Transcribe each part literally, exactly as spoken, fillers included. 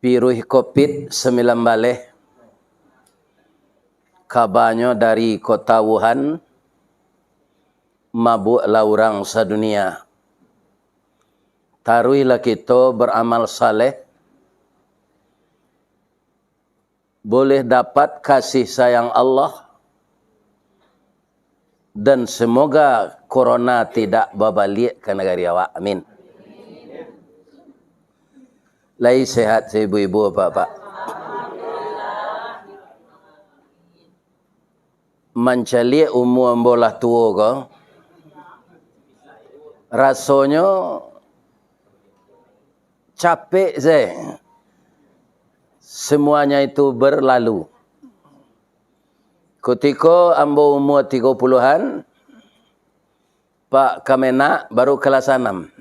Piruih covid sambilan baleh, kabanyo dari kota Wuhan, mabuaklah urang sadunia. Taruihlah kito baramal saleh, boleh dapat kasih sayang Allah, dan semoga corona tidak babaliak ka nagari awak. Amin. Lai sehat ibu-ibu, bapak-bapak? Mancaliak umua ambo lah tuo ko, rasonyo capek se. Semuanya itu berlalu. Kutiko ambo umua tigo puluahan, Pak Kamenag baru kelas anam.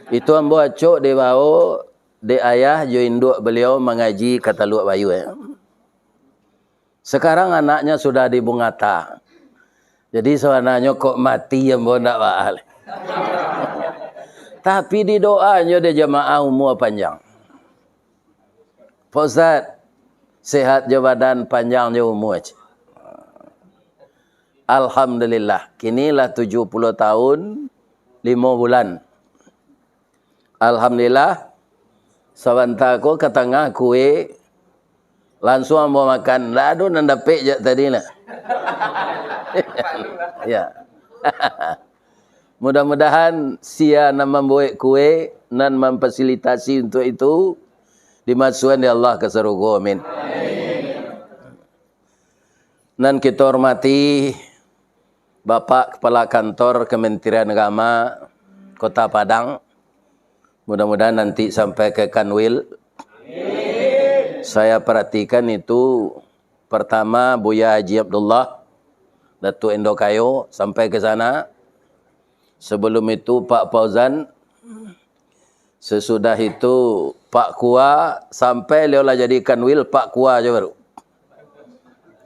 Itu ambo acok dibawo dek ayah jo induak beliau mangaji ka Taluak Bayu, eh. Sekarang anaknya sudah di Bungata. Jadi, sabananyo kok mati ambo ndak baa. Tapi didoanyo dek jamaah umua panjang. Pak Ustaz, sehat jo badan, panjang jo umua. Alhamdulillah, kini lah tujuah puluah tahun, limo bulan. Alhamdulillah, sabanta ko ka tangah kue, lansuang ambo makan. Ndak ado nan dapek jak tadi lah. Ya. Mudah-mudahan sia nan mambuek kue, nan mamfasilitasi untuak itu, dimasuakan dek Allah ka sarugo. Amin. Nan kito hormati Bapak Kepala Kantor Kementerian Agama Kota Padang, mudah-mudahan nanti sampai ke Kanwil. Saya perhatikan itu, pertama Buya Haji Abdullah, Datuk Endo Kayo, sampai ke sana. Sebelum itu Pak Fauzan, sesudah itu Pak Kua, sampai beliau lah jadi Kanwil, Pak Kua je baru.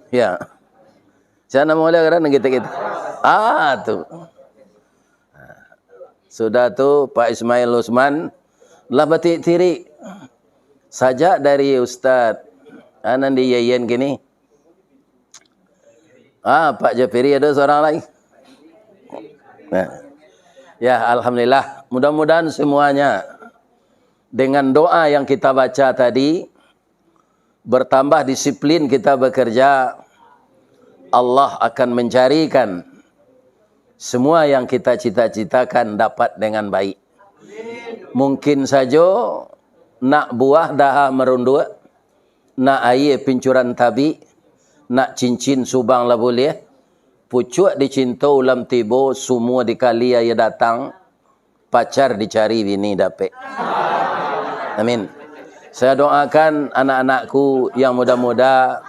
Ya. Sia namo baliau kadang kita-kita. Ah, tu. Sudah tu, Pak Ismail Usman lah batirik-tirik. Sajak dari Ustaz, ah, nan di Yeyen kini. Ah, Pak Japiri ada seorang lagi. Nah. Ya, alhamdulillah. Mudah-mudahan semuanya dengan doa yang kita baca tadi, bertambah disiplin kita bekerja, Allah akan mencarikan semua yang kita cita-citakan dapat dengan baik. Mungkin sajo nak buah daha marunduak, nak aia pincuran tabik, nak cincin subang lah buliah, pucuak dicinto ulam tibo, sumua dikali aia datang, pacar dicari, bini dapek. Amin. Saya doakan anak-anakku yang muda-muda,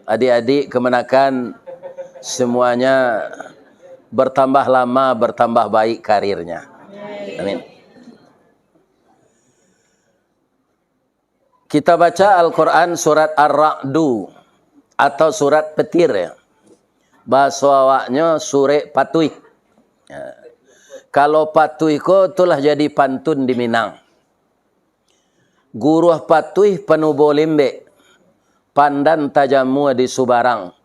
adik-adik kemanakan, semuanya bertambah lama, bertambah baik karirnya. Amin. Kita baca Al-Quran surat Ar-Ra'du atau surat Petir, ya. Bahaso awaknyo surek patuih. Ya. Kalau patuih ko tu lah jadi pantun di Minang. Guruah patuih panubo lembek, pandan tajamua di subarang.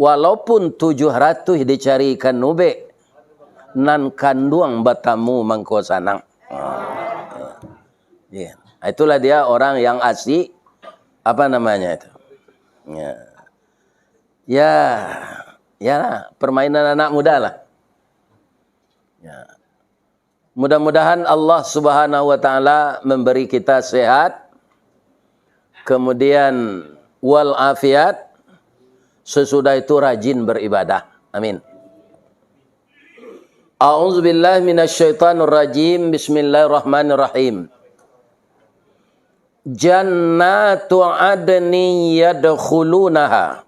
Walaupun tujuah ratuih dicarikan ubek, nan kanduang batamu mangko sanang. Ah. Ya. Itulah dia orang yang asik, apa namanya itu? Ya. Ya, ya lah, permainan anak muda lah. Ya. Mudah-mudahan Allah Subhanahu wa Ta'ala memberi kita sehat, kemudian wal afiat, sesudah itu rajin beribadah. Amin. A'udzubillahi minasyaitonirrajim. Bismillahirrahmanirrahim. Jannatu adnin yadkhulunaha.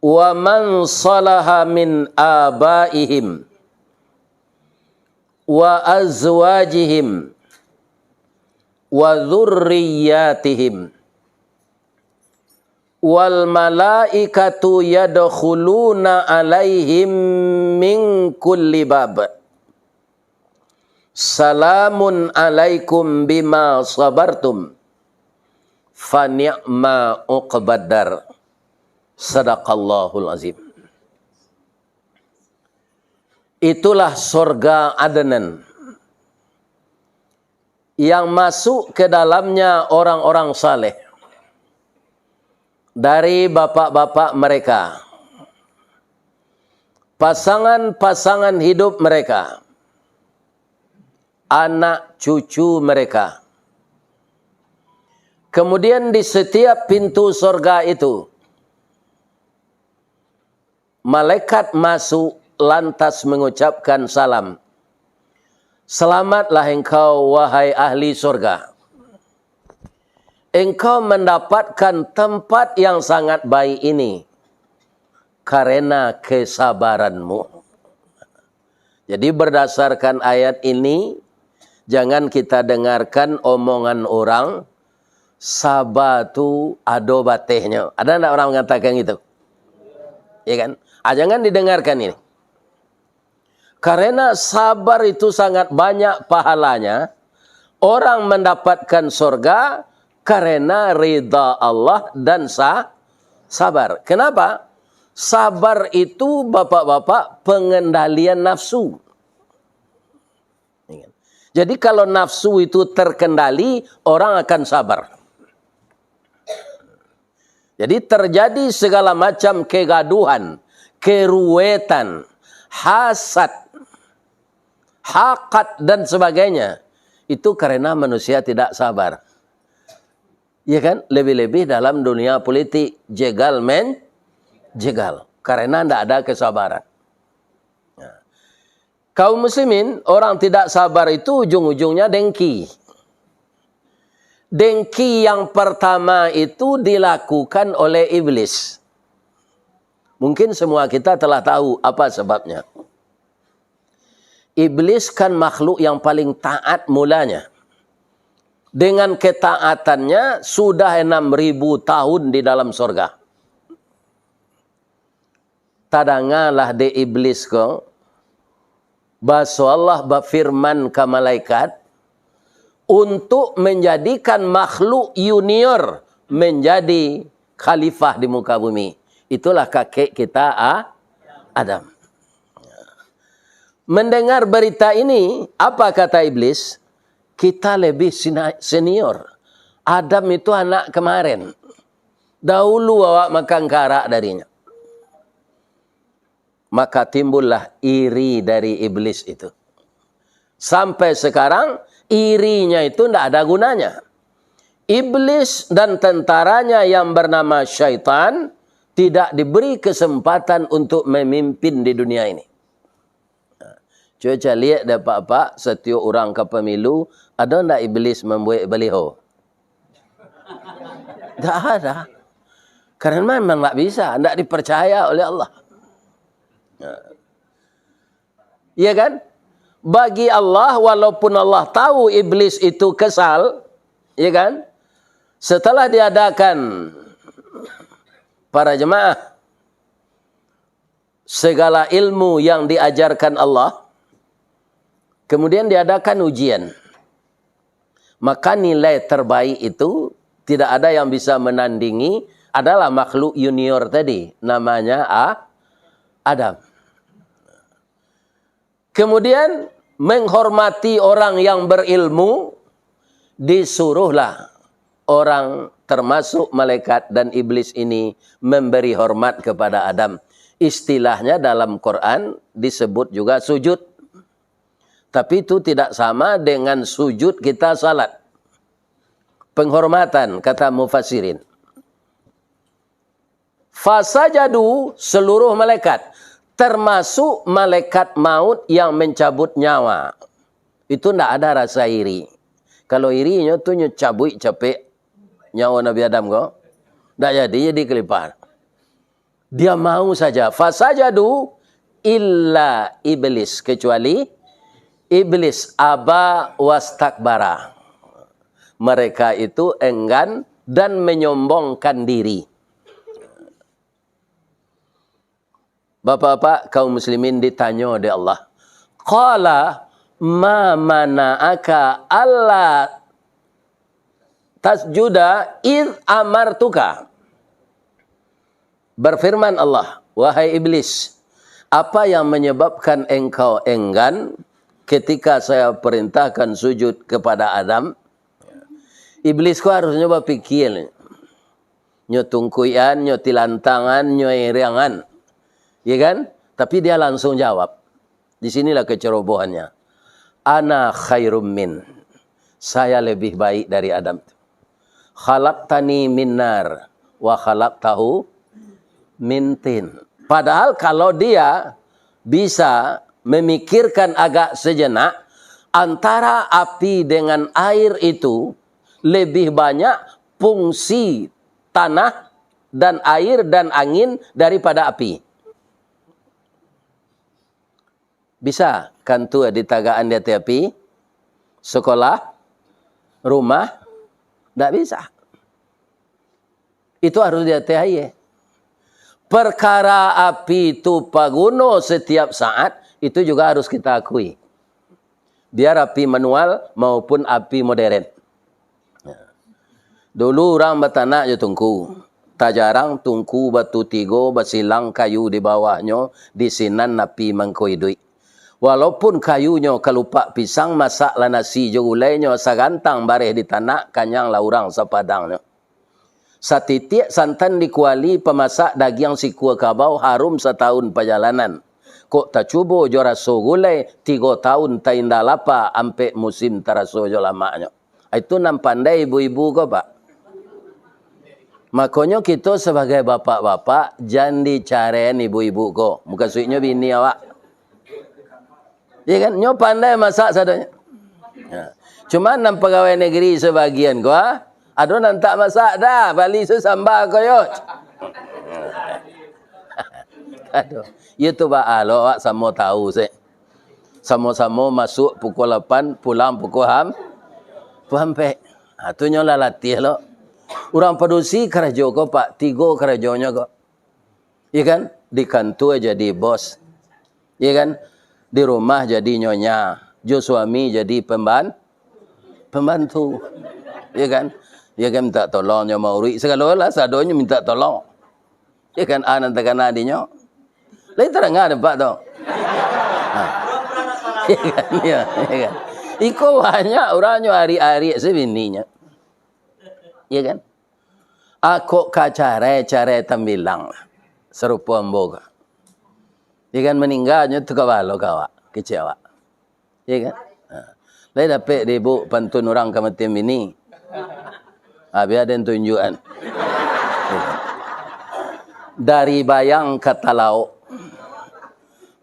Wa man salaha min abaihim wa azwajihim wa dzurriyyatihim, wal malaikatu yadkhuluna alaihim min kulli bab. "Salamun alaikum bima sabartum, fa ni'ma uqbaddar." Sadaqallahul azim. Itulah sorga Adnan yang masuk ke dalamnya orang-orang saleh dari bapak-bapak mereka, pasangan-pasangan hidup mereka, anak cucu mereka. Kemudian di setiap pintu sorga itu, malaikat masuk lantas mengucapkan salam, "Selamatlah engkau, wahai ahli sorga. Engkau mendapatkan tempat yang sangat baik ini karena kesabaranmu." Jadi, berdasarkan ayat ini, jangan kita dengarkan omongan orang, "Saba tu ado batehnyo." Ada ndak orang mengatakan gitu? Ya kan? Ah, jangan didengarkan ini. Karena sabar itu sangat banyak pahalanya, orang mendapatkan sorga karena ridha Allah dan sa-, sabar. Kenapa? Sabar itu, bapak-bapak, pengendalian nafsu. Jadi, kalau nafsu itu terkendali, orang akan sabar. Jadi, terjadi segala macam kegaduhan, keruwetan, hasad, hakat, dan sebagainya, itu karena manusia tidak sabar. Ya kan? Lebih-lebih dalam dunia politik, jegal men-, jegal. Karena ndak ada kesabaran. Nah, kaum muslimin, orang tidak sabar itu ujung-ujungnya dengki. Dengki yang pertama itu dilakukan oleh iblis. Mungkin semua kita telah tahu apa sebabnya. Iblis kan makhluk yang paling taat mulanya. Dengan ketaatannya, sudah enam ribu tahun di dalam sorga. Tadangalah dek iblis ko, baso Allah bafirman ka malaikat, untuk menjadikan makhluk junior menjadi khalifah di muka bumi. Itulah kakek kita, A-, Adam. Mendengar berita ini, apa kata iblis? "Kita lebih sina-, senior. Adam itu anak kemarin. Dahulu awak makan karak darinya." Maka timbullah iri dari iblis itu. Sampai sekarang, irinya itu ndak ada gunanya. Iblis dan tentaranya yang bernama syaitan tidak diberi kesempatan untuk memimpin di dunia ini. Cubo caliak dek apak-apak, satiok urang ka pemilu, ado ndak iblis mambuek baliho? Ndak ada. Karena memang ndak bisa, ndak dipercaya oleh Allah. Iya kan? Bagi Allah, walaupun Allah tahu iblis itu kesal, iya kan? Setelah diadakan para jemaah segala ilmu yang diajarkan Allah, kemudian diadakan ujian. Maka nilai terbaik itu tidak ada yang bisa menandingi, adalah makhluk junior tadi, namanya A-, Adam. Kemudian, menghormati orang yang berilmu, disuruhlah orang termasuk malaikat dan iblis ini memberi hormat kepada Adam. Istilahnya dalam Quran disebut juga sujud. Tapi itu tidak sama dengan sujud kita salat. Penghormatan, kata mufassirin. Fasajadu, seluruh malaikat, termasuk malaikat maut yang mencabut nyawa. Itu ndak ada rasa iri. Kalau iri, nyo tu nyo cabuik capek nyawa Nabi Adam ko. Ndak jadi, jadi kelimpah. Dia mau saja. Fasajadu illa iblis, kecuali iblis, aba wastakbara. Mereka itu enggan dan menyombongkan diri. Bapak-bapak, kaum muslimin ditanyo dek Allah. Qala, "Ma mana'aka alla tasjuda id amartuka?" Berfirman Allah, "Wahai iblis, apa yang menyebabkan engkau enggan ketika saya perintahkan sujud kepada Adam?" Iblis ko harusnyo bapikia, nyo tungkuian, nyo tilantangan, nyo ereangan. Ya kan? Tapi dia langsung jawab. Di sinilah kecerobohannya. "Ana khairum min." Saya lebih baik dari Adam. "Khalaqtani min nar wa khalaqtahu min tin." Padahal kalau dia bisa memikirkan agak sejenak, antara api dengan air itu lebih banyak fungsi tanah dan air dan angin daripada api. Bisa kantua ditagakan di ateh api? Sekolah? Rumah? Ndak bisa. Itu harus di ateh aia. Perkara api tu paguno setiap saat, itu juga harus kita akui. Biar api manual maupun api modern. Dulu urang batanak jo tungku. Tajarang tungku batu tigo basilang kayu di bawahnyo, di sinan api mangko iduik. Walaupun kayunyo kalupak pisang, masaklah nasi jo gulainyo, sagantang bareh di tanak, kanyanglah urang sapadangnyo. Satitiak santan di kuali, pamasak dagiang sikua kabau, harum satahun pajalanan. Kok tacubo jo raso gulai, tigo tahun tainda lapa, ampek musim taraso jo lamaknyo. Itu nan pandai ibu-ibu ko, Pak. Makonyo kito sabagai bapak-bapak, jan dicaraian ibu-ibu ko. Mukasuiknyo bini awak. Iya kan? Nyo pandai masak sadonyo. Ya. Cuma nan pagawai negeri sabagian ko, ah, ado nan tak masak dah, bali se samba ko yo. Aduh, iyo tu baa lo, awak samo tahu se. Samo-samo masuk pukul lapan, pulang pukul ham-, pukul ampek. Ha, tu nyo lah latiah lo. Urang padusi karajo ko, Pak, tigo karajonyo ko. Iya kan? Di kantua jadi bos. Iya kan? Di rumah jadi nyonya. Jo suami jadi pemban-, pembantu. Iya kan? Iya kan, minta tolong nyo mauruik. Sagalo lah, sadonyo minta tolong. Iya kan? Ah, nan takana dinyo. Lai tadanga dek Apak tu. Ha. Iya kan? Iya, iya kan? Iko banyak urang nyo arik-arik se bininyo. Iya kan? Akok ka carai, carai tambilang lah. Sarupo ambo ka. Iya kan, maningganyo tu kabalo ka awak, kecek awak. Iya kan? Ha. Lai dapek di ibu pantun urang kamatian bini. Ha, bia den tunjuakan. Dari Bayang ka Talaok,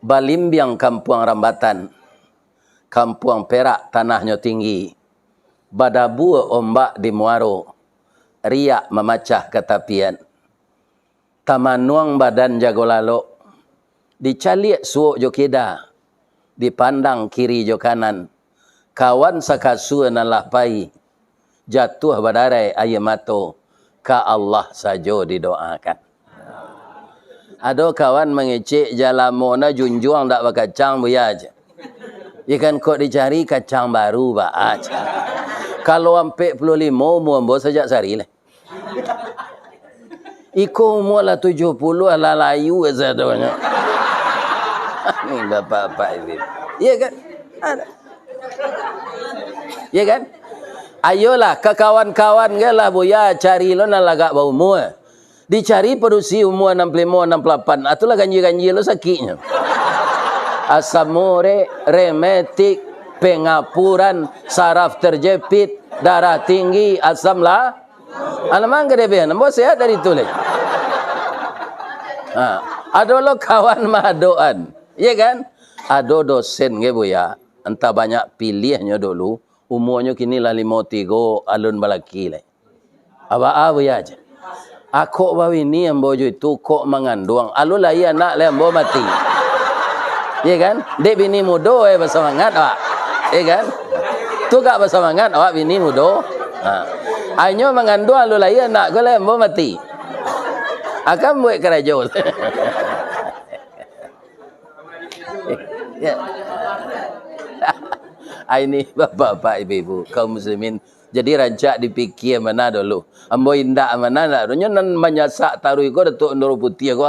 balimbiang kampuang Rambatan, kampuang Perak tanahnyo tinggi, badabua ombak di muaro, riak mamacah ka tapian. Tamanuang badan jago lalok, dicaliak suok jo kida, dipandang kiri jo kanan, kawan sakasua nan lah pai, jatuah badarai aia mato, ka Allah sajo didoakan. Ado kawan mangecek, "Jalamo na junjuang dak bakacang, Buya," cek. Ikan kok dicari kacang baru, baa cak. Kalau ampek puluah limo umua ambo sajak sari lah. Iko umua lah tujuah puluah, lah layu sadonyo. Ni bapak-bapak ini. Iya kan? Ada. Iya kan? Ayolah, ka kawan-kawan ge lah, Buya, cari lo nan lagak baumua. Dicari padusi umua anam puluah limo, anam puluah lapan, ah, tu lah ganjia-ganjia lo sakiknyo. Asam urek, rematik, pengapuran, saraf terjepit, darah tinggi, asam la-, ah, memang gede be, ambo sehat dari tu leh. Ha, ado lo kawan maadokan, iya kan? Ado dosen ge, Buya, antah banyak piliahnyo dulu, umuanyo kini lah limo tigo, alun balaki lai. Aba-, a, Buya, cek. Akok babini ambo jo itu, kok manganduang. Alun lai anak lai ambo mati. Iya kan? Dek bini mudo, eh, basamangat awak. Iya kan? Tu gak basamangat awak bini mudo. Ha. Ainyo manganduang, alun lai anak ko lai ambo mati. Akan buek karajo. Ya. Ai ni, bapak-bapak, ibu-ibu, kaum muslimin. Jadi rancak dipikia mana dulu. Ambo indak mana ndak. Nyo nan manyasak taruih ko Datuk Ndoro Putiah ko.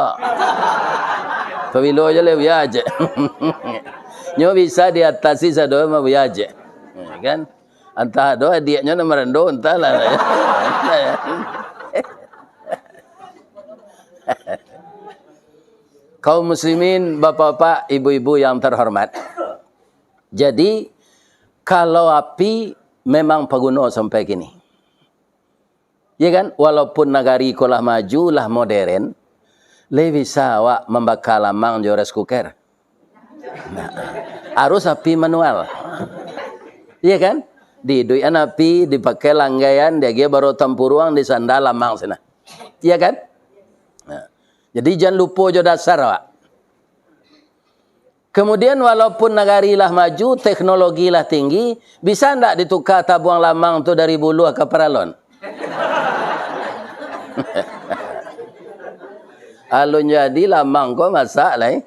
Pabilo je lah buya je. Nyo bisa diatasi sado mah buya je. Ya kan? Antah ado adiaknyo nan marando, antahlah. Kaum muslimin, bapak-bapak, ibu-ibu yang terhormat. Jadi, kalau api memang paguno sampai kini. Ya kan? Walaupun nagari ko lah maju, lah modern, lai bisa awak mambaka lamang jo rice cooker. Nah, harus api manual. Iya kan? Diiduikan api, dipakai langgaian, diagiah baro tampuruang, disanda lamang sinan. Iya kan? Nah, jadi jan lupo jo dasar awak. Kemudian, walaupun nagari lah maju, teknologi lah tinggi, bisa ndak dituka tabuang lamang tu dari buluah ka paralon? Alun jadi lamang ko masak lai.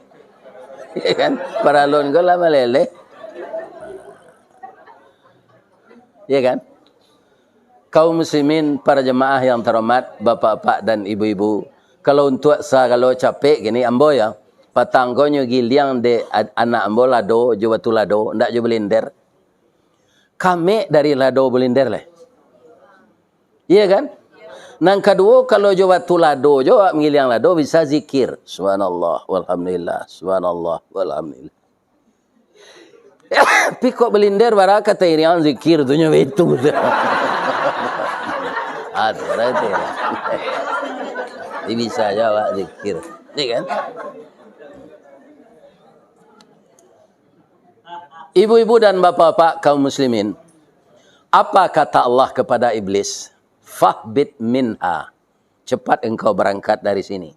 Ya kan? Paralon ko lah maleleh. Ya kan? Kaum muslimin, para jemaah yang terhormat, bapak-bapak dan ibu-ibu, kalau untuak sagalo capek gini, ambo ya, patang ko nyo giliang dek ad-, anak ambo lado jo batu lado, ndak jo blender. Kamek dari lado blender leh. Iya kan? Nan kaduo, kalau jo batu lado jo awak manggiliang lado, bisa zikir. Subhanallah, walhamdulillah, subhanallah, walhamdulillah. Tapi kok blender bara ka tairingan zikir tu nyo baitu. Ah, tu lah itu. Jadi bisa je awak zikir. Iya kan? Ibu-ibu dan bapak-bapak kaum muslimin, apa kata Allah kepada iblis? "Fahbit minha." Cepat engkau berangkat dari sini.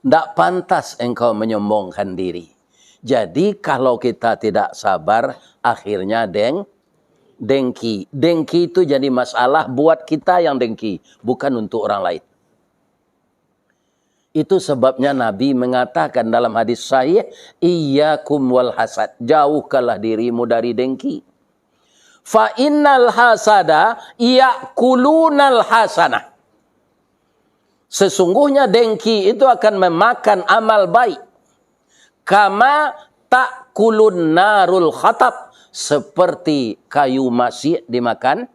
Ndak pantas engkau menyombongkan diri. Jadi, kalau kita tidak sabar, akhirnya deng-, dengki. Dengki itu jadi masalah buat kita yang dengki, bukan untuk orang lain. Itu sebabnya Nabi mengatakan dalam hadis sahih, "Iyyakum wal hasad, jauhkanlah dirimu dari dengki. Fa innal hasada ya'kulunal hasanah." Sesungguhnya dengki itu akan memakan amal baik. "Kama ta'kulun narul hatab," seperti kayu masiak dimakan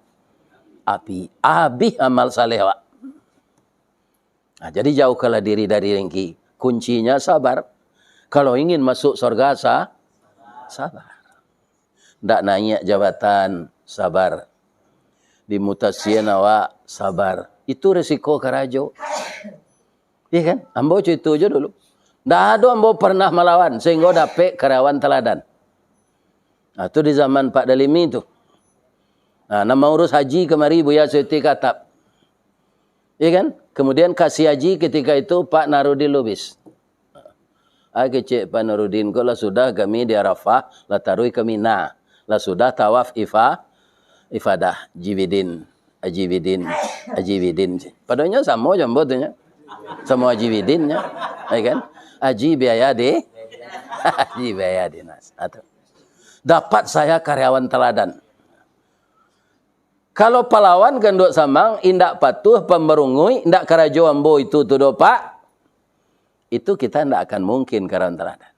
api. Habis amal saleh awak. Nah, jadi jauhkanlah diri dari dengki. Kuncinya sabar. Kalau ingin masuk surga, sa-, sabar. Ndak naiak jabatan, sabar. Dimutasian awak, sabar. Itu resiko karajo. Iya kan? Ambo cerita je dulu. Ndak ado ambo pernah malawan, sehingga dapek karyawan teladan. Nah, tu di zaman Pak Dalimi tu. Nah, nan maurus haji kamari Buya Suti Katap. Iya kan? Kemudian kasih haji ketika itu Pak Narudin Lubis. Ah, kecek Pak Narudin ko, "Lah sudah kami di Arafah, lah taruih ka Mina. Lah sudah tawaf ifa-, ifadah." Haji Bidin, Haji Bidin, Haji Bidin. Padohal nyo samo jo ambo tu nyo. Samo Haji Bidin nyo. Iya kan? Haji biaya di, Haji biaya dinas. Ah, tu. Dapat saya karyawan teladan. Kalau palawan ka Nduak Samang, indak patuah, pambarunguik, indak karajo ambo itu tu doh, Pak, itu kita indak akan mungkin karyawan teladan.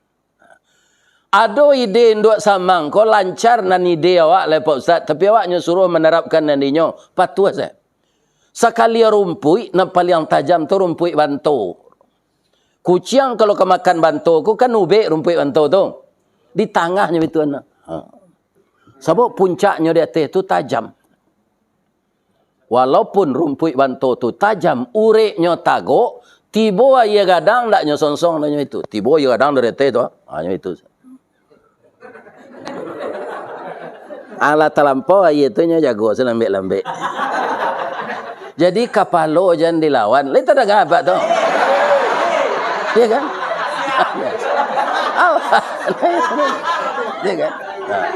Ado ide Nduak Samang ko lancar nan ide awak lai, Pak Ustaz, tapi awak nyo suruah manarapkan nan dinyo, patuah sajo. Sakali rumpuik, nan paliang tajam tu rumpuik banto. Kuciang kalau ka makan banto ko kan ubek rumpuik banto tu. Di tangahnyo itu, nah. Ha. Sabab puncaknyo di ateh tu tajam. Walaupun rumpuik banto tu tajam, ureknyo tagok, tibo aia gadang, ndak nyo songsong, ndak nyo itu. Tibo aia gadang dari ateh tu, ha, nyo itu. Alah talampau aia tu nyo jago salambek-lambek. Jadi kapalo jan dilawan. Lai tadanga abak tu? Iya kan? Iya kan? Nah.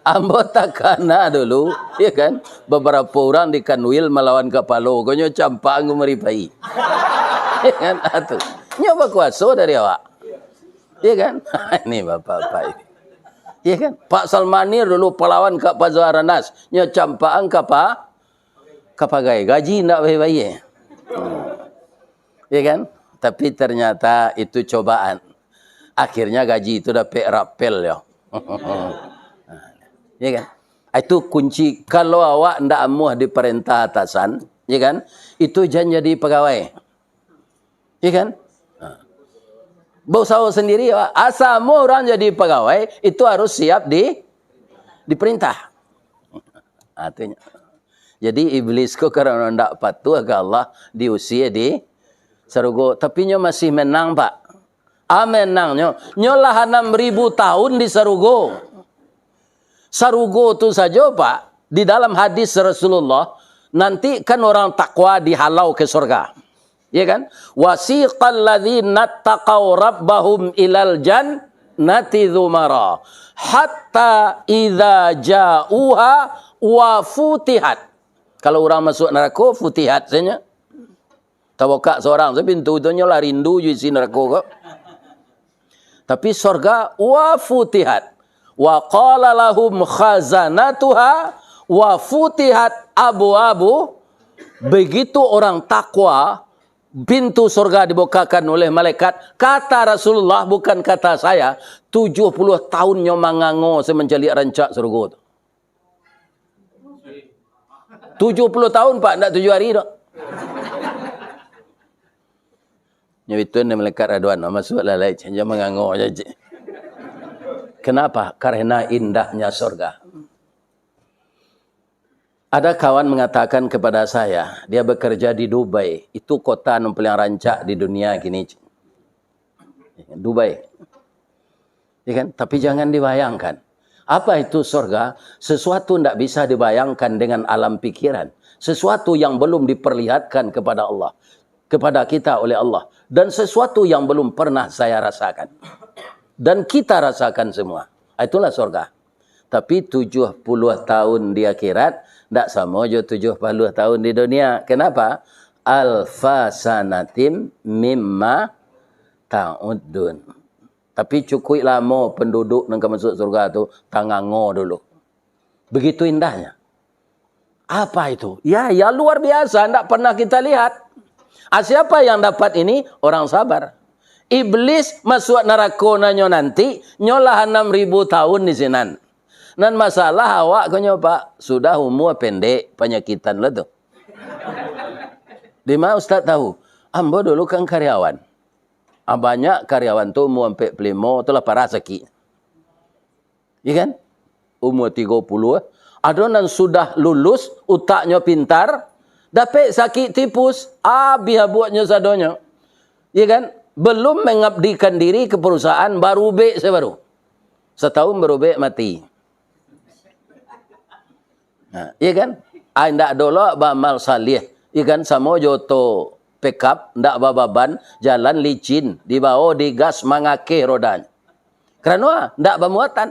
Ambo takana dulu, ya kan? Beberapa orang di Kanwil malawan kapalo, konyo campak anggu maripai. Ya kan? Ah, tu. Nyo bakuaso dari awak. Ya kan? Ini bapak-bapak ini. Iya kan? Pak Salmanir dulu pahlawan ka Pazo Aranas, nyo campakan ka pa-, ka pagai. Gaji ndak bayia-bayia. Hmm. Iya kan? Tapi ternyata itu cobaan. Akhirnya gaji itu dapek rapel yo. Iya kan? Itu kunci. Kalau awak ndak amuah diparentah atasan, iya kan? Itu jan jadi pagawai. Iya kan? Ha. Bausaho sendiri, Pak. Asa amuah urang jadi pagawai, itu harus siap di, diperintah. Artinya. Jadi, iblis ko karano ndak patuah ka Allah, diusia di sarugo. Tapi nyo masih menang, Pak. Ah, menangnyo. Nyo lah anam ribu tahun di sarugo. Sarugo tu sajo, Pak, di dalam hadis Rasulullah, nanti kan orang takwa dihalau ke surga. Ya kan? "Wasiqal ladzina taqaw rabbahum ilal jannati zumara, hatta idza ja'uha wa futihat." Kalau urang masuak narako, futihat sajo. Tabukak surang se pintu tu, nyo lah rindu jo isi narako ko. Tapi sorga, wa futihat. Wa qala lahum khazanatuha wa futihat abwabu. Begitu orang takwa, pintu sorga dibukakan oleh malaikat. Kata Rasulullah, bukan kata saya, tujuh puluh tahun nyo mangango se mancaliak rancak sarugo tu. Tujuh puluh tahun, Pak, ndak tujuh hari doh. Nyo itu ni malaikat Radwan, masuaklah lai, jan mangango sajo. Kenapa? Karena indahnya sorga. Ada kawan mengatakan kepada saya, dia bekerja di Dubai, itu kota yang paling rancak di dunia kini. Dubai. Ya kan? Tapi jangan dibayangkan. Apa itu sorga? Sesuatu ndak bisa dibayangkan dengan alam pikiran. Sesuatu yang belum diperlihatkan kepada Allah, kepada kita oleh Allah. Dan sesuatu yang belum pernah saya rasakan. Dan kita rasakan semua. Itulah sorga. Tapi tujuh puluh tahun di akhirat, ndak samo jo tujuh puluh tahun di dunia. Kenapa? Alfa sanatim mimma ta'uddun. Tapi cukuik lamo penduduk nan ka masuak surga tu tangango dulu. Begitu indahnya. Apa itu? Ya, ya luar biasa, ndak pernah kita lihat. Ah, siapa yang dapat ini? Orang sabar. Iblis masuak narako nanyo nanti, nyo lah anam ribu tahun di sinan. Nan masalah awak ko nyo, Pak, sudah umur pendek, panyakitan lah tu. Di mana Ustaz tahu? Ambo dulu kan karyawan. Ah, banyak karyawan tu umur ampek puluah limo tu lah parah sakik. Ya kan? Umur tigo puluh. Ado nan sudah lulus, utaknyo pintar, dapek sakik tipus, abih abuaknyo sadonyo. Ya kan? Belum mengabdikan diri ke perusahaan, barubek se baru. Satahun barubek, mati. Nah, iya kan? Ah, indak dolo baamal saleh, iya kan? Samo jo oto pickup, ndak bababan, jalan licin, dibawo digas mangakeh rodanya. Karano ah, ndak bamuatan.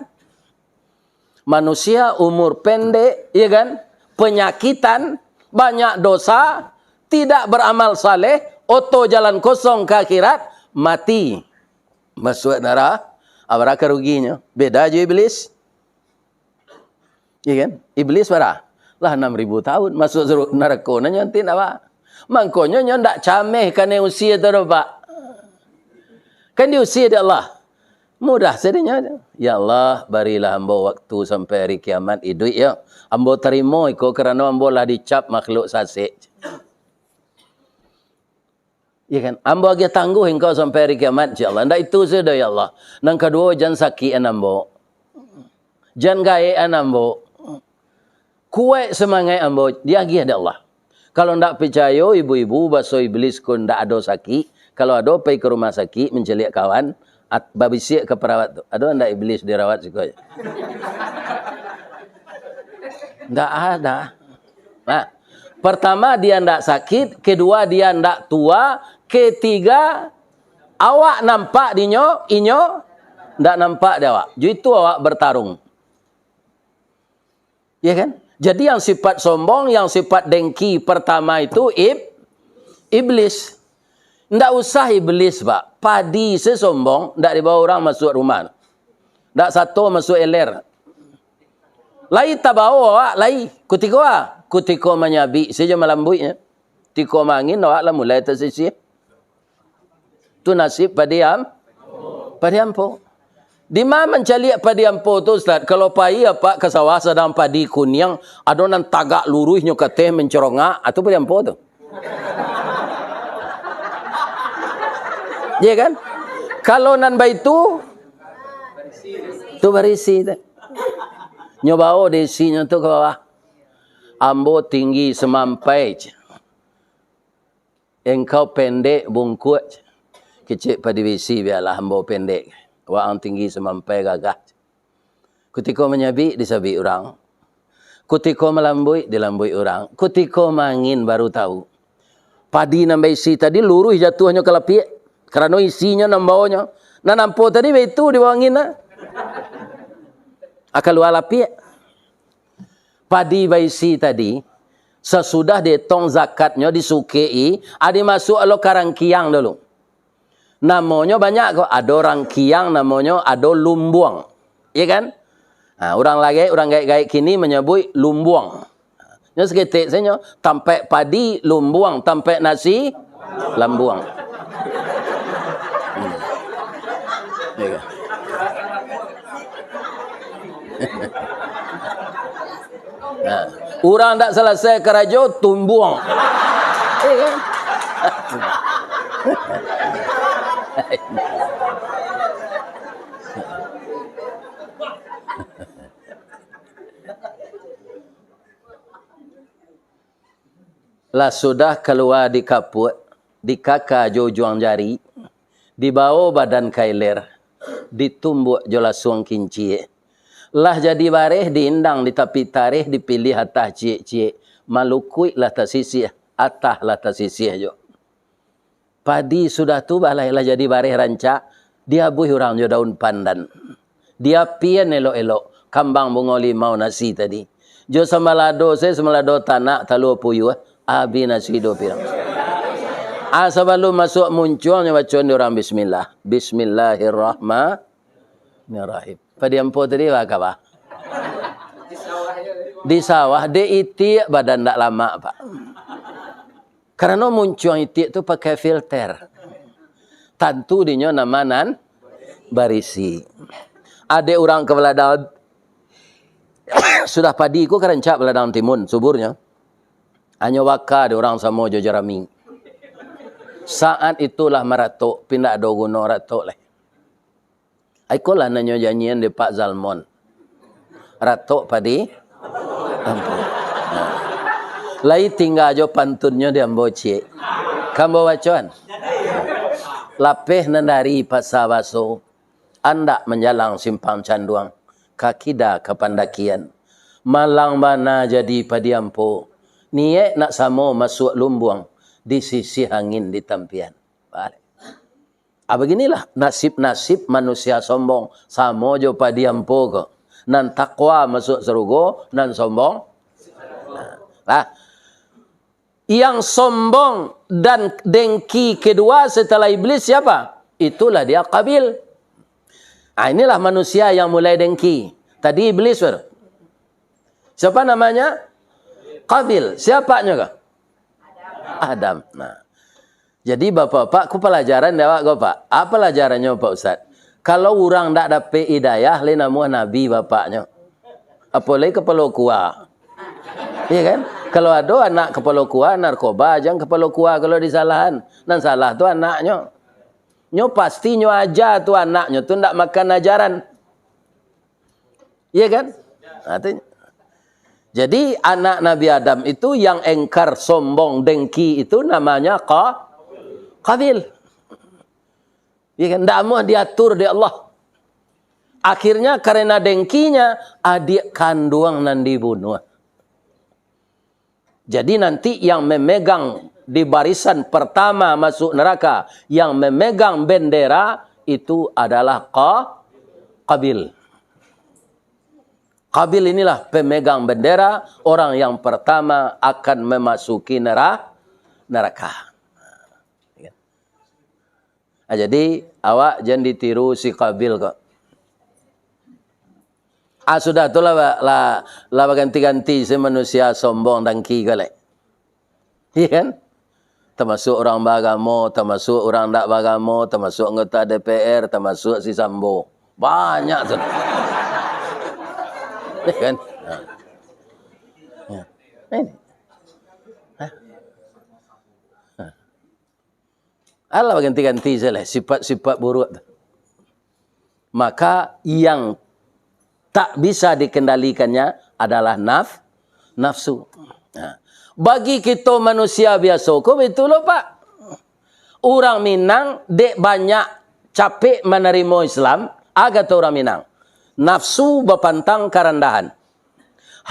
Manusia umur pendek, iya kan? Penyakitan, banyak dosa, tidak beramal saleh, oto jalan kosong ka akhirat, mati. Masuak narako, abaraka ruginyo. Beda jo iblis. Iya kan? Iblis bara? Lah anam ribu tahun, masuak saru-, narako, nah, nyo nanti ndak ba. Mangkonyo nyo ndak cameh kanai usia tu doh, Pak. Kan diusia dek Allah. Mudah sadonyo. "Ya Allah, barilah ambo waktu sampai hari kiamat, iduik yo. Ambo tarimo iko karano ambo lah dicap makhluk sasek." Iya kan? "Ambo agiah tangguh engkau sampai hari kiamat, ya Allah." Ndak itu sajo, ya Allah. Nan kaduo, jan sakikan ambo. Jan gaekan ambo. Kuek semangaik ambo, diagiah dek Allah. Kalau ndak picayo, ibu-ibu, baso iblis ko ndak ado sakik. Kalau ado, pai ka rumah sakik, mancaliak kawan, at-, babisiak ka parawat tu, "Ado ndak iblis dirawat siko?" Ndak ada. Nah, pertama, dia ndak sakit, kedua, dia ndak tua, ketiga, awak nampak dinyo, inyo ndak nampak di awak. Jo itu awak bertarung. Ya kan? Jadi yang sifat sombong, yang sifat dengki pertama itu ib-, iblis. Ndak usah iblis, Pak. Padi se sombong, ndak dibawa urang masuak rumah. Ndak sato masuak iler. Lai tabao awak, lai. Kutiko a? Kutiko manyabik sajo malambuiknyo. Tiko mangin awak lah mulai tasisiah. Tu nasib padi am-, padi ampo. Di ma mancaliak padi ampo tu, Ustaz? Kalau pai apak ka sawah sadang padi kuniang, ado nan tagak luruih nyo ka ateh mancorongak, ah, tu padi ampo tu. Iya kan? Kalau nan baitu, tu barisi tu. Nyo bao dek isinyo tu ka bawah. "Ambo tinggi samampai," cek. "Engkau pendek bungkuak," cek. Kecek padi bisi, "Bialah ambo pendek. Waang tinggi samampai gagah," cek. Kutiko manyabik, disabik urang. Kutiko malambuik, dilambuik urang. Kutiko mangin, baru tahu. Padi nan baisi tadi luruih jatuahnyo ka lapiak, karano isinyo nan baonyo. Nan ampo tadi baitu di bawah angin, nah. Ah, kalua lapiak. Padi baisi tadi, sasudah dietong zakatnyo, disukek-i, ah, dimasuak lo ka rangkiang dulu. Namonyo banyak ko, ado rangkiang, namonyo ado lumbuang. Iya kan? Ha, urang lagek, urang gaek-gaek kini manyabuik lumbuang. Nyo saketek sajo, tampek padi lumbuang, tampek nasi lambuang. Hmm. Iya kan? Nah, urang ndak salasai karajo, tumbuang. Iya kan? Lah sudah kalua di kapuak, dikaka jo ujuang jari, dibao badan ka iler, ditumbuak jo lasuang kinciak. Lah jadi bareh, diindang di tapi tareh, dipiliah atah ciek-ciek, malukuik lah tasisiah, atah lah tasisiah jo. Padi sudah tu balai lah jadi bareh rancak, diabuih urang jo daun pandan. Diapian elok-elok, kambang bungo limau nasi tadi. Jo sambalado se, sambalado tanak, talua puyuah, abih nasi duo pirang. Ah, sabalum masuak muncuang nyo bacoan di urang bismillah. Bismillahirrahmanirrahim. Padi ampo tadi, bah, ka bah? Di sawah, dek itiak badan ndak lamak, Pak. Karano muncuang itiak tu pakai filter. Tantu dinyo nama nan barisi. Adek urang ka baladang, sudah padi ko ka rancak baladang timun, suburnyo. Hanyo baka dek urang samo jo jarami. Saat itulah maratok, pindah ado guno ratok lai. Ikolah nan nyo janjian dek Pak Zalmon. Ratok padi ampo. Lai tingga jo pantunnyo di ambo ciek. Ka ambo bacoan. Lapeh nan dari Pasa Baso, andak manjalang Simpang Canduang, ka kida ka pandakian. Malang bana jadi padi ampo, niaik nak samo masuak lumbuang, disisiah angin di tampian. Baliak. Ah, baginilah nasib-nasib manusia sombong, samo jo padi ampo ko. Nan takwa masuak sarugo, nan sombong. Nah, lah. Yang sombong dan dengki kedua setelah iblis siapa? Itulah dia Qabil. Ah, inilah manusia yang mulai dengki. Tadi iblis, ber-, siapa namanya? Qabil. Siapanyo ko? Adam. Nah. Jadi, bapak-bapak, ko palajaran dek awak ko, Pak? Apa palajarannyo, Pak Ustaz? Kalau urang ndak dapek hidayah, lai namuah nabi bapaknyo. Apo lai kapalo kua. Iya kan? Kalau ado anak kapalo kua, narkoba, jan kapalo kua kalau disalahan. Nan salah tu anaknyo. Nyo pasti nyo aja tu anaknyo tu ndak makan ajaran. Iya kan? Nah, tu. Jadi, anak Nabi Adam itu yang engkar, sombong, dengki itu namanya Qa-, Qabil. Iya kan? Ndak amuah diatur dek Allah. Akhirnya, karena dengkinya, adik kanduang nan dibunuah. Jadi, nanti yang memegang di barisan pertama masuk neraka, yang memegang bendera itu adalah Qa-, Qabil. Qabil inilah pemegang bendera, orang yang pertama akan memasuki nera-, neraka. Ah, jadi, awak jan ditiru si Qabil ko. Ah, sudah tu lah, lah, lah baganti-ganti se manusia sombong dangki ko lai. Iya kan? Tamasuak urang baagamo, tamasuak urang ndak baagamo, tamasuak anggota D P R, tamasuak si Sambo. Banyak tu. Iya kan? Ha. Ya. Ini. Hah? Hah. Alah, baganti-ganti sajolah sifat-sifat buruak tu. Maka yang tak bisa dikendalikannya adalah naf-, nafsu. Nah, bagi kito manusia biaso ko, baitulah, Pak. Urang Minang dek banyak capek manarimo Islam, a kato urang Minang, nafsu bapantang karandahan.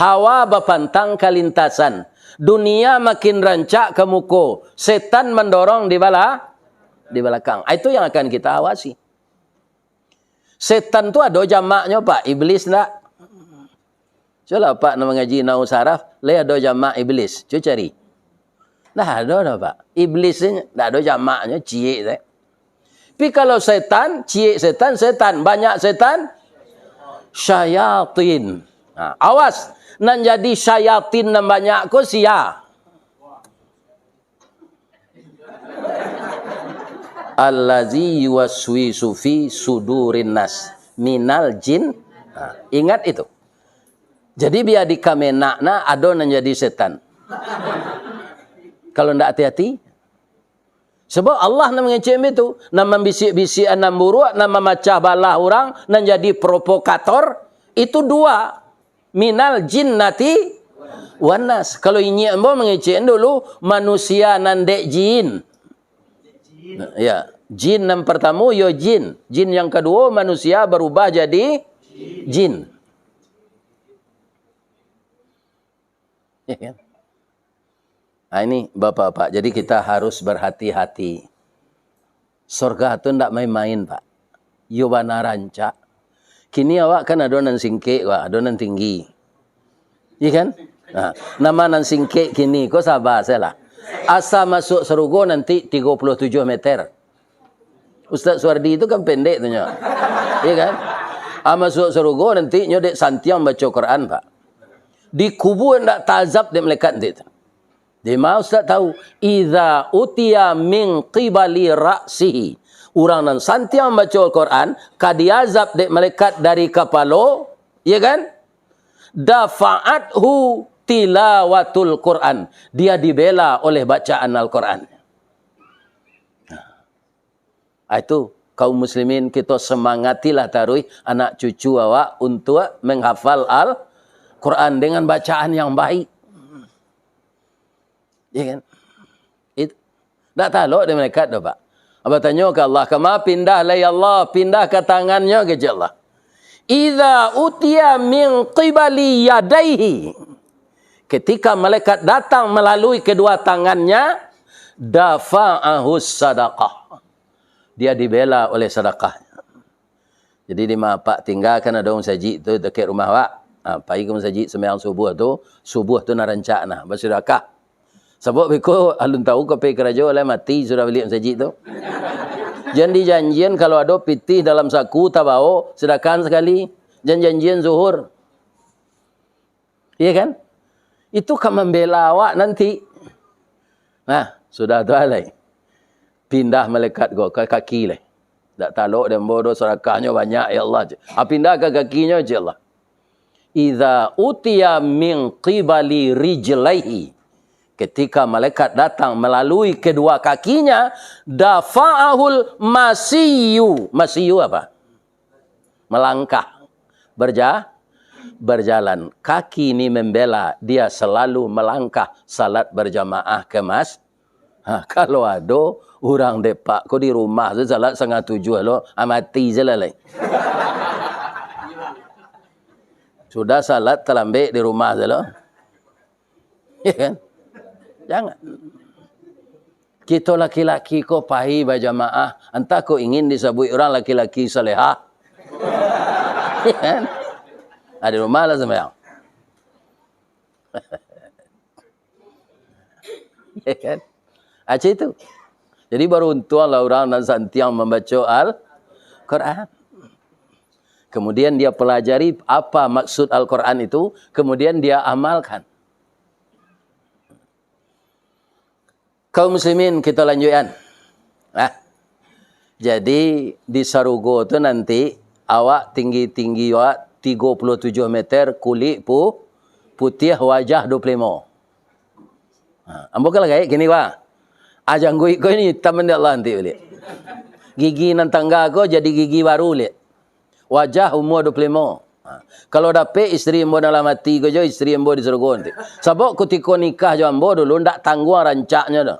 Hawa bapantang kalintasan. Dunia makin rancak ka muko. Setan mandorong di bala-, di balakang. Ah, itu yang akan kita awasi. Setan tu ado jamaknyo, Pak. Iblis ndak? Cubolah, Pak, nan mangaji nahwu saraf, lai ado jamak iblis? Cubo cari. Ndak ado doh, Pak. Iblis ni ndak ado jamaknyo, ciek sajo. Tapi kalau setan, ciek setan, setan. Banyak setan, syayatin. Nah, awas, nan jadi syayatin nan banyak ko sia? Allazi yuwaswisu fi sudurin nas minal jin. Nah, ingat itu. Jadi, bia di Kamenag nah ado nan jadi setan. Kalau ndak ati-ati, Sabab Allah nan mangecek baitu, nan mambisik-bisikan nan buruak, nan mamacah balah urang, nan jadi provokator, itu dua. Minal jinnati wan nas. Kalau inyiak ambo mangecek dulu, manusia nan dek jin. Ya, jin nan partamo yo jin. Jin yang kaduo, manusia barubah jadi jin. Ya kan? Ah, ini, Bapak-bapak, jadi kita harus berhati-hati. Sorga tu ndak main-main, Pak. Iyo bana rancak. Kini awak kan ado nan singkek, Pak, ado nan tinggi. Iya kan? Nah, nama nan singkek kini ko saba sajolah. Asa masuak sarugo nanti tigo puluah tujuah meter. Ustaz Suwardi tu kan pendek tu nyo. Iya kan? Ah, masuak sarugo nanti nyo dek santiang baco Quran, Pak. Di kubua ndak taazab dek malaikat nanti tu. Di ma Ustaz tahu? Idza utiya min qibali ra'sihi. Urang nan santiang baco Al-Quran, ka diazab dek malaikat dari kapalo, iya kan? Dafa'athu tilawatul Quran. Dia dibela oleh bacaan Al-Quran. Ah, itu, kaum muslimin, kito semangatilah taruih anak cucu awak untuak menghafal Al-Quran dengan bacaan yang baik. Iya kan? Itu. Ndak talok dek malaikat doh, Pak. Batanyo ka Allah, "Kama pindah lai, ya Allah, pindah ka tangannyo," kecek Allah. "Idza utiya min qibali yadaihi." Ketika malaikat datang melalui kedua tangannya, dafa'ahus sadaqah. Dia dibela oleh sadakah. Jadi, di ma Apak tingga kan ado musajik tu dakek rumah awak. Ha, pai ka musajik sumbayang subuah tu, subuah tu nan rancak nah, basadakah. Sabab beko alun tahu ka pai karajo, lah mati sudah baliak musajik tu. Jan dijanjian kalau ado pitih dalam saku tabao, sadakah sakali. Jan janjian zuhur. Iya kan? Itu ka mambela awak nanti. Nah, sudah tu lai. Pindah malaikat ko ka kaki lai. Ndak talok dek ambo doh, sadakahnyo banyak, ya Allah. Ah, pindah ka kakinyo, cek Allah. "Idza utiya min qibali rijlaihi." Ketika malaikat datang melalui kedua kakinya, dafa'ahul masiyu. Masiyu apa? Melangkah, berja-, berjalan. Kaki ni membela dia selalu melangkah salat berjamaah ke mas-, ha, kalau ado urang depak ko di rumah tu salat satangah tujuah lo, ah, mati se lah lai. Sudah salat talambek di rumah tu lo. Ya kan? Jangan. Kito laki-laki ko pai bajamaah, antah ko ingin disabuik urang laki-laki salehah. Ya kan? Ah, di rumah lah sumbayang. Ya kan? Ah, cak itu. Jadi, baruntuanglah urang nan santiang mambaco Al-Quran. Kemudian dia pelajari apa maksud Al-Quran itu, kemudian dia amalkan. Kaum muslimin, kita lanjutkan. Nah, jadi di sarugo tu nanti awak tinggi-tinggi awak tigo puluah tujuh meter, kulik pu-, putiah, wajah dua puluh lima. Ha, ambo kan lah gaek kini, wah. Ah, jangguik ko ini itam dek Allah nanti baliak. Gigi nan tangga ko jadi gigi baru baliak. Wajah umua dua puluh lima. Ha, kalau dapek isteri ambo nan lah mati ko jo, isteri ambo di sarugo nanti. Sabab kutiko nikah jo ambo dulu, ndak tangguang rancaknyo doh.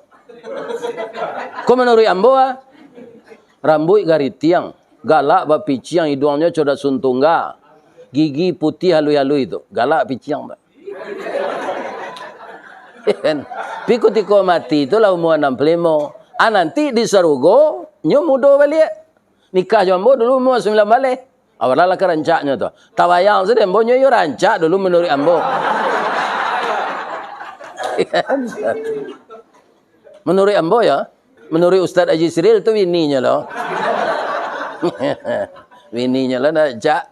Ko manuruik ambo, ah, rambuik garitiang, galak bapiciang, iduangnyo coda sun tungga, gigi putiah aluih-aluih tu, galak piciang tu. Kan? Tapi kutiko mati tu lah umua anam puluah limo. Ah, nanti di sarugo, nyo mudo baliak. Nikah jo ambo dulu umua sambilan baleh. Awak lah ka rancaknyo tu. Tabayang sajo, ambo nyo iyo rancak dulu manuruik ambo. Manuruik ambo yo. Manuruik Ustaz Haji Siril tu bininyo lo. Bininyo lo nak rancak.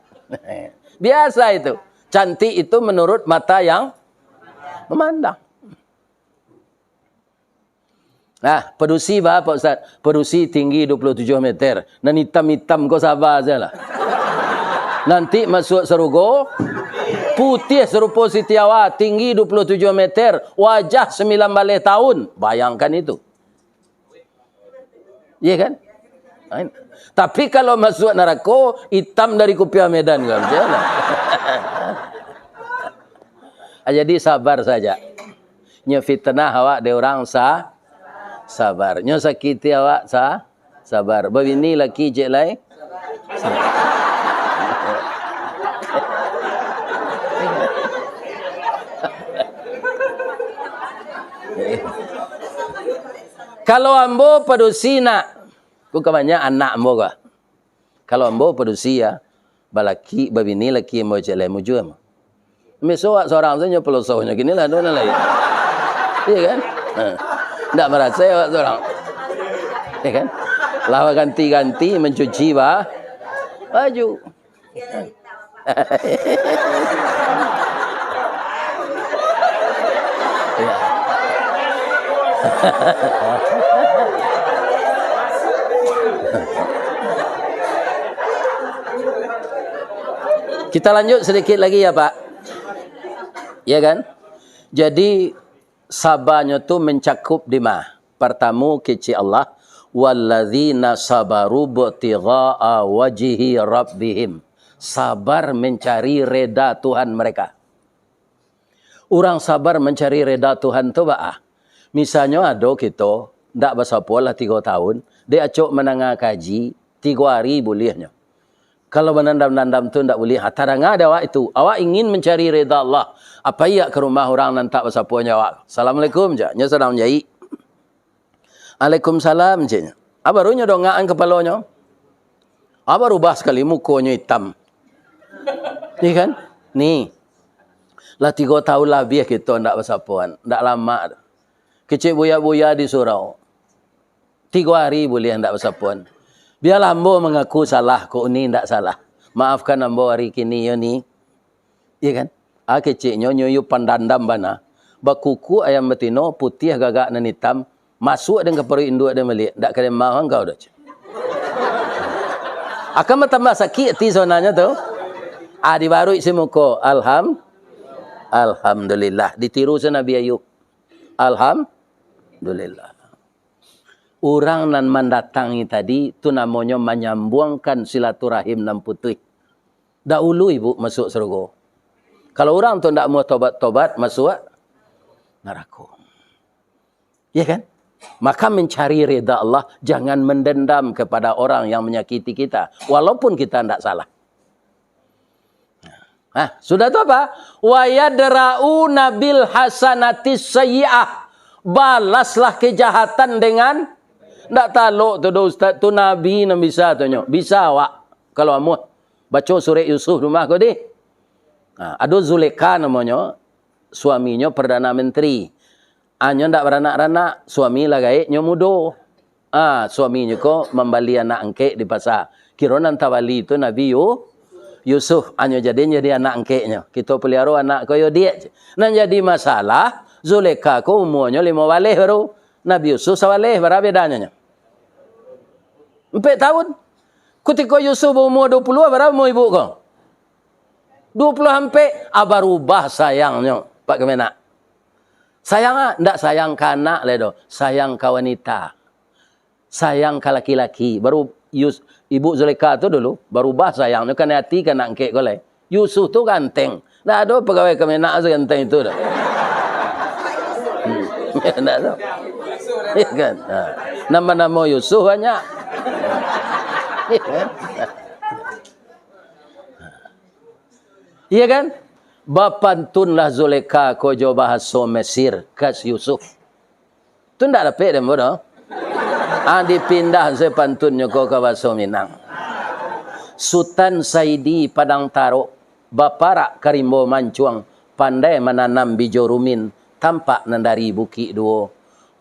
Biasa itu. Cantik itu menurut mata yang memandang. Nah, padusi ba, Pak Ustaz? Padusi tinggi dua puluh tujuh meter. Nan itam-itam ko saba sajolah. Nanti masuak sarugo, putiah sarupo Siti Hawa, tinggi dua puluh tujuh meter, wajah sambilan baleh tahun. Bayangkan itu. Iya kan? Lain. Tapi kalau masuak narako, itam dari kupiah Medan, kan? Macam mana? Ah, jadi sabar saja. Nyo fitnah awak dek urang sa-, sabar. Nyo sakiti awak sa-, sabar. Babini laki cek lai? Sabar. Kalau ambo padusi nak, ku kabanyak anak ambo ka. Kalau ambo padusi ya, balaki, babini laki ambo cek lai mujua ambo. Miso awak sorang sajo polosohnyo kini lah, dona lai. Iya kan? Ha. Ndak marasai awak sorang. Iya kan? Lah baganti-ganti mancuci ba-, baju. Kita lanjut sedikit lagi ya, Pak. Ya kan? Jadi, sabanyo tu mancakup dima. Partamo, kecek Allah, "Walladzina sabaru ibtigha'a wajhi rabbihim." Sabar mencari reda Tuhan mereka. Urang sabar mancari reda Tuhan tu baa? Misalnyo ado kito, ndak basapo lah tigo tahun, dek acok mandanga kaji, tigo ari buliahnyo. Kalau banandam-nandam tu ndak buliah, ha, tadanga dek awak itu. Awak ingin mancari reda Allah. Apo iyo ka rumah urang nan tak basapo nyo awak? "Assalamualaikum," cek. Nyo sadang manjaik. "Alaikumsalam," ceknyo. Ah, baru nyo dongakan kapalonyo. Ah, barubah sakali mukonyo itam. Iya kan? Ni. Lah tigo tahun labiah kito ndak basapoan, ndak lamak tu. Kecek buya-buya di surau. Tigo ari buliah ndak basapoan. Bialah ambo mangaku salah, kok Uni ndak salah. Maafkan ambo ari kini yo, Ni. Iya kan? Ah, keceknyo, nyo iyo pandandam bana. Bakuku ayam batino, putiah gagak nan itam, masuak den ka paruik induak den baliak, ndak ka den maafan kau doh, cek. Akan batambah sakik ati sabananyo tu. Ah, dibaruik si muko. Alham-, Alhamdulillah. Ditiru si Nabi Ayub. Alhamdulillah. Urang nan mandatangi tadi, tu namonyo manyambuangkan silaturahim nan putuih. Dahulu ibu masuak sarugo. Kalau urang tu ndak mau tobat-tobat, masuak narako. Ya kan? Maka mencari rida Allah, jangan mendendam kepada orang yang menyakiti kita, walaupun kita ndak salah. Nah, sudah tu apa? "Wa yadra'una bil hasanatis sayyi'ah." Balaslah kejahatan dengan, ndak talok tu doh, Ustaz, tu Nabi nan bisa tu nyo. Bisa awak, kalau amuah. Baco surek Yusuf rumah ko deh. Nah, ado Zulekha namonyo, suaminyo Perdana Menteri. Anyo ndak baranak-ranak, suami lah gaek nyo mudo. Ah, suaminyo ko mambali anak angkek di pasa. Kiro nan tabali tu Nabi Yu-, Yusuf, anyo jadi jadi anak angkeknyo. Kito peliharo anak ko yo diak. Nan jadi masalah, Zulekha ko umuanyo limo baleh baru. Nabi Yusuf sabaleh, bara bedanyo nyo? Ampek tahun. Kutiko Yusuf baumua duo puluah, bara umua ibuk ko? Duo puluah ampek. Ah, barubah sayangnyo, Pak Kemenak. Sayang ah, ndak sayang ka anak lai doh, sayang ka wanita. Sayang ka laki-laki. Baru Yus-, Ibu Zulekha tu dulu, barubah sayangnyo, kanai ati ka anak angkek ko lai. Yusuf tu ganteng. Ndak ado pagawai Kemenak saganteng itu doh. Hmm. Ndak ado. Ya kan? Ha. Namo-namo Yusuf banyak. Ya kan? Iya kan? Bapantunlah Zulekha ko jo bahaso Mesir, ka Yusuf. Tu ndak dapek dek ambo doh. Ah, dipindah se pantunnyo ko ka baso Minang. Sutan Saidi Padang Tarok, baparak ka rimbo mancuang, pandai mananam bijo rumin, tampak nan dari Bukik Duo.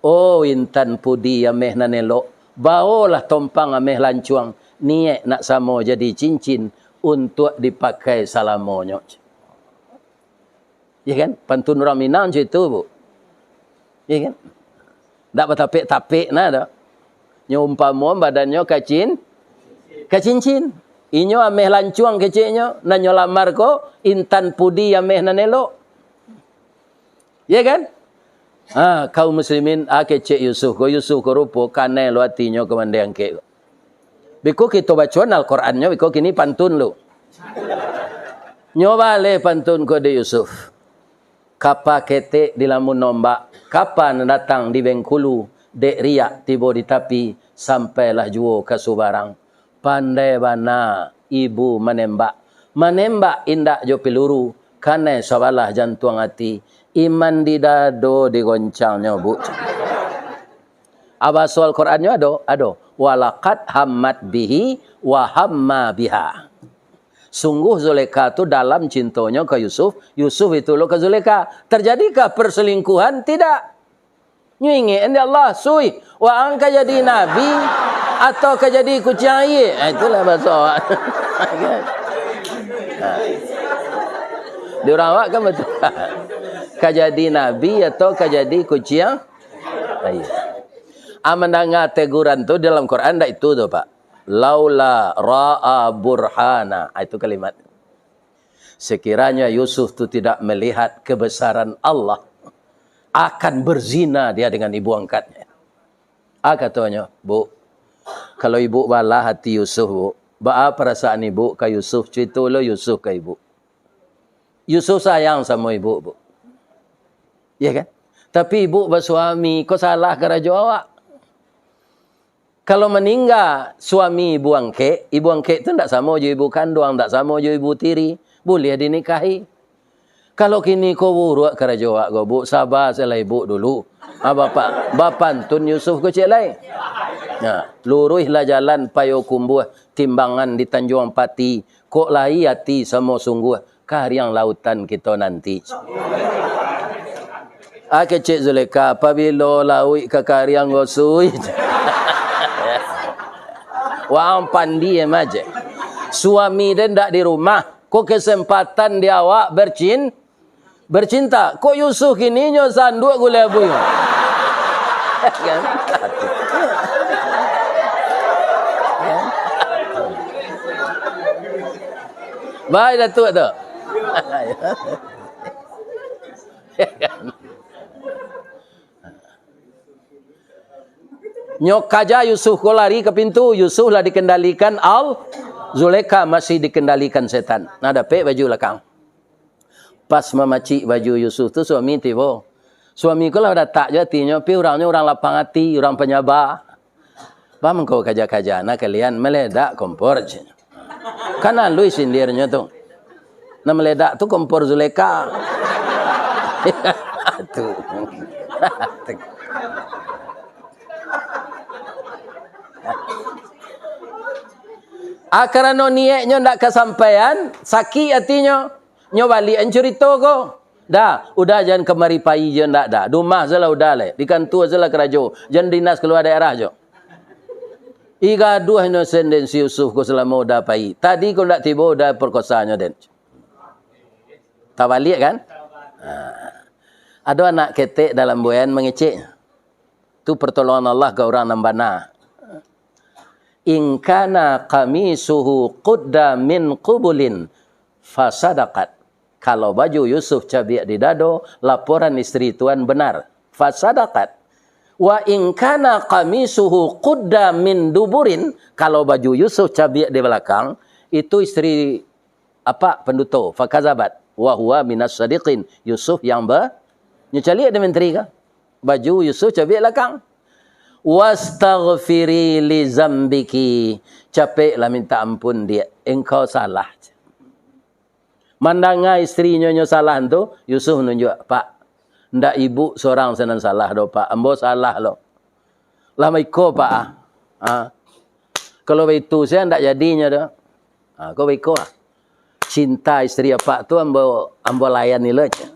Oh, intan pudi ameh nan elok, baolah tompang ameh lancuang, niaik nak samo jadi cincin, untuak dipakai salamonyo. Ya kan? Pantun urang Minang cak itu, Bu. Ya kan? Ndak batapek-tapek nah doh. Nyo umpamo badannyo kacin-, kacincin. Inyo ameh lancuang keceknyo, nan nyo lamar ko intan pudi ameh nan elok. Ya kan? Ha, kaum muslimin, ah, kecek Yusuf ko, Yusuf ko rupo, kanai lo atinyo ka mandeh angkek ko. Biko kito bacoan Al-Qur'annyo, biko kini pantun lu. Nyo baleh pantun ko dek Yusuf. Kapa ketek dilamun ombak, kapa nan datang di Bengkulu, dek riak tibo di tapi, sampailah juo ka subarang. Pandai bana ibu manembak. Manembak indak jo piluru, kanai sabalah jantuang ati. Iman di dado digoncangnyo, Bu. Ah, bahaso Al-Qur'annyo ado? Ado. "Walaqad hammat bihi wa hamma biha." Sungguh Zulekha tu dalam cintonyo ka Yusuf, Yusuf itu lo ka Zulekha. Terjadikah perselingkuhan? Tidak. Nyo ingek dek Allah, "Sui, waang ka jadi nabi, atau ka jadi kuciang aia?" Ah, itulah bahaso awak. Ha. Di urang awak kan batua. Ka jadi nabi atau ka jadi kuciang aia? Ah, mandanga teguran tu dalam Quran ndak itu tu, Pak. "Laula ra'a burhana." Ah, itu kalimat. Sekiranya Yusuf tu tidak melihat kebesaran Allah, akan berzina dia dengan ibu angkatnya. Ah, katonyo, "Bu, kalau ibu balah hati Yusuf, Bu, baa perasaan ibu ka Yusuf? Cuito lo Yusuf ka ibu." Yusuf sayang samo ibu, Bu. Ya kan? Tapi ibu basuami, ko salah karajo awak. Kalau maningga suami ibu angkek, ibu angkek tu ndak samo jo ibu kanduang, ndak samo jo ibu tiri, buliah dinikahi. Kalau kini ko buruak karajo awak ko, Bu, saba salah ibu dulu. Ha, bapak, bapantun Yusuf ko ciek lai. Nah, luruihlah jalan Payokumbuah, timbangan di Tanjuang Pati, kok lai ati samo sungguah, kariang lautan kito nanti. Ah, kecek Zulekha, "Pabilo lauik ka kariang, Yusuf?" Waang pandi emang je. Suami den ndak di rumah, ko kesempatan di awak bercin-, bercinta. Kok Yusuf kini nyo sanduak gulai abu nyo? Kan? Baik, Datuk tu. Nyo kaja Yusuf ko lari ka pintu, Yusuf lah dikendalikan Al-, Zulekha masih dikendalikan setan. Nah, dapek baju lakang. Pas mamacik baju Yusuf tu, suami tibo. Suami ko lah datak jo atinyo, tapi urangnyo urang lapang ati, urang panyaba. "Baa mangko kaja-kaja, nah kalian maledak kompor," ceknyo. Kan aluih sindirnyo tu. Nan maledak tu kompor Zulekha. Tu. Ah, karano niaiknyo ndak kasampaian, sakik atinyo. Nyo baliakan curito ko. Dah, udah jan kamari pai jo ndak dah. Di rumah se lah udah lai. Di kantua se lah karajo. Jan dinas kalua daerah jo. Igaduahnyo sen den si Yusuf ko salamo Uda pai. Tadi ko ndak tibo Uda perkosanyo den. Tabaliak kan? Ha. Ado anak ketek dalam buayan mangeceknyo. Tu pertolongan Allah ka urang nan bana. "In kana qamisuhu qudda min qubulin fasadaqat." Kalau baju Yusuf cabiak di dado, laporan isteri tuan benar. Fasadaqat. "Wa in kana qamisuhu qudda min duburin." Kalau baju Yusuf cabiak di balakang, itu isteri apak panduto. Fakazabat. "Wa huwa minas sadiqin." Yusuf yang ba-, nyo caliak di menteri ka. Baju Yusuf cabiak lakang. "Wastaghfiri li zambiki." Capeklah minta ampun, Diak. Engkau salah. Mandanga isterinyo nyo salah tu, Yusuf nunjuak, "Pak, ndak ibu sorang se nan salah doh, Pak. Ambo salah lo. Lah baiko, Pak, ah. Ah. Kalau baitu se ndak jadinyo doh. Ah, ko baiko, ah. Cinta isteri apak tu ambo, ambo layani lo," cek.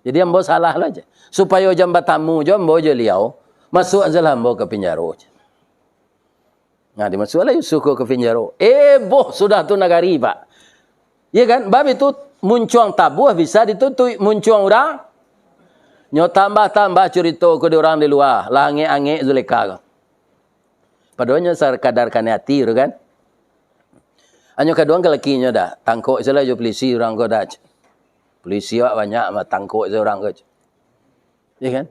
"Jadi ambo salah lo," cek. "Supayo jan batamu jo ambo jo liau, masuak sajolah ambo ka pinjaro," cek. Nah, dimasuaklah Yusuf ko ka pinjaro. Eboh sudah tu nagari, Pak. Iya kan? Bab itu muncuang tabuah bisa ditutuik, muncuang urang. Nyo tambah-tambah curito ko di urang di lua, lah angek-angek Zulekha ko. Padohal nyo sakadar kanai ati tu kan. Anyo kaduang ka lakinyo dah, "Tangkok sajolah jo pulisi urang ko dah." Pulisi awak banyak mah, tangkok sajo urang ko. Iya kan?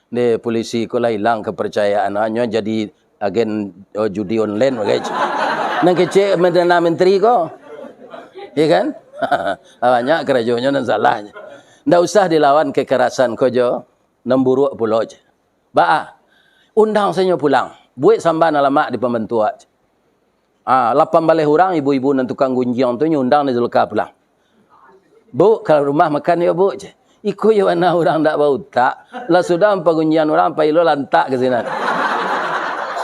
Deh, pulisi ko lah ilang kepercayaan, hanyo jadi agen, oh, judi online bagai. Nan kecek Perdana Menteri ko. Iya kan? Banyak karajonyo nan salah. Ndak usah dilawan kekerasan ko jo, nan buruak pulo je. Baa, undang sajo pulang. Buek samba nan lamak di pambantuak. Ah, lapan baleh urang ibu-ibu nan tukang gunjiang tu nyo undang dek Zulekha pulang. "Bu, ka rumah makan yo, Bu," cek. "Iko yo anak urang ndak bautak. Lah sudah ampagunjiang urang, pai lo lantak ka sinan."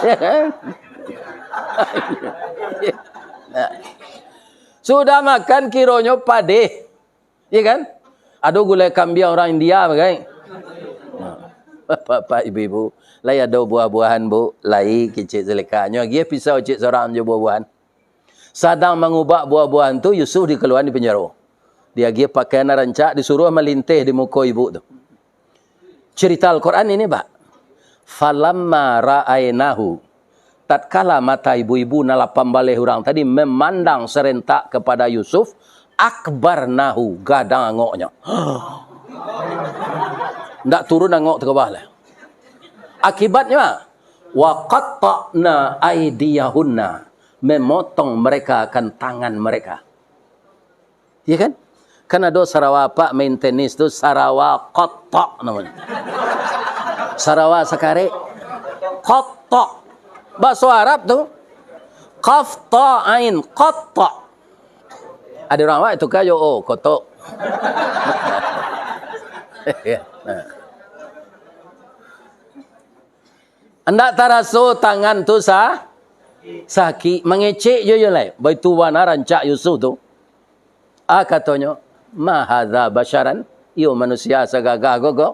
Ya kan? Nah. Sudah makan kironyo padeh. Iya kan? Ado gulai kambiang urang India bagai. Bapak-bapak, ibu-ibu, lai ado buah-buahan, Bu? Lai, kecek Zulekha. Nyo agiah pisau cek sorang jo buah-buahan. Sadang mangubak buah-buahan tu, Yusuf dikaluaan di penjaro. Diagiah pakaian nan rancak, disuruah malinteh di muko ibu tu. Cerita Al-Quran ini, Pak. "Falamma ra'ainahu." Tatkala mata ibu-ibu nan lapan baleh urang tadi memandang serentak kepada Yusuf, akbarnahu, gadang angoknyo. Ndak turun angok tu ka bawah lai. Akibatnyo, "Wa qatta'na aidiyahunna," memotong mereka akan tangan mereka. Iya kan? Kan ado sarawa apak main tenis tu, sarawa kotok namonyo. Sarawa sakarek, kotok. Bahaso Arab tu, qaf ta ain, kotok. Ado urang awak tu ka yo, oh, kotok. Iya, nah. Andak taraso tangan tu sa-, sakik, mangecek jo, jo lai. Baitu bana rancak Yusuf tu. Ah, katonyo, "Ma hadza basyaran?" Iyo manusia sagagah ko, ko.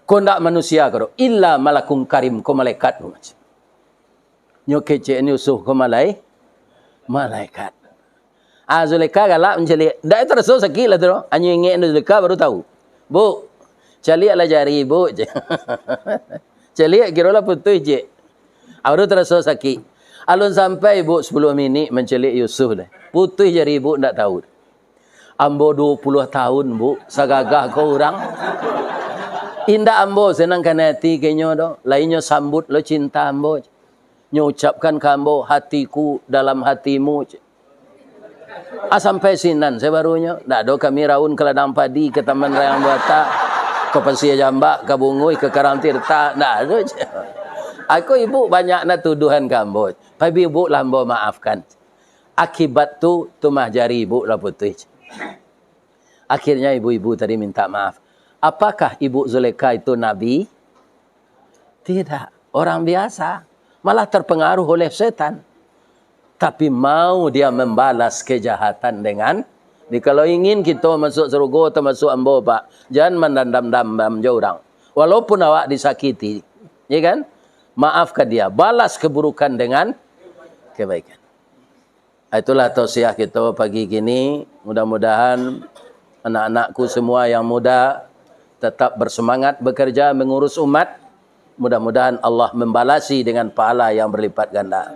Ko ndak manusia ko doh, "illa malakun karim," ko malaikat ko. Nyo kecek ni Yusuf ko malai-, malaikat. Ah, Zulekha galak mancaliak. Ndak taraso sakik lah tu doh. Hanyo ingek Zulekha baru tahu. "Bu, caliaklah jari, Bu," cek. "Caliak kirolah putuih," cek. Ah, baru taraso sakik. Alun sampai, Bu, sapuluah minik mancaliak Yusuf deh. Putuih jari, Bu, ndak tahu. "Ambo duo puluah tahun, Bu, sagagah ko urang. Indak ambo se nan kanai ati ka inyo doh. Lai inyo sambut lo cinta ambo. Nyo ucapkan ka ambo, 'Hatiku dalam hatimu,' cek. Ah, sampai sinan sabarunyo. Ndak ado kami raun ka ladang padi, ka Taman Rayang Buatak, ka Pasia Jambak, ka Bunguih, ka Karang Tirta. Ndak ado," cek. Ako ibu banyak nak tuduhan ka ambo. Tapi ibu lah ambo maafkan. Akibat tu, tu mah jari ibu lah putuih. Akhirnya ibu-ibu tadi minta maaf. Apakah Ibu Zulekha itu nabi? Tidak. Orang biasa. Malah terpengaruh oleh setan. Tapi mau dia membalas kejahatan dengan, jadi kalau ingin kito masuk sarugo, termasuk ambo, Pak, jan mandandam-dandam jo urang. Walaupun awak disakiti, ya kan? Maafkan dia, balas keburukan dengan kebaikan. Itulah tausiah kita pagi kini. Mudah-mudahan anak-anakku semua yang muda tetap bersemangat bekerja mengurus umat. Mudah-mudahan Allah membalasi dengan pahala yang berlipat ganda.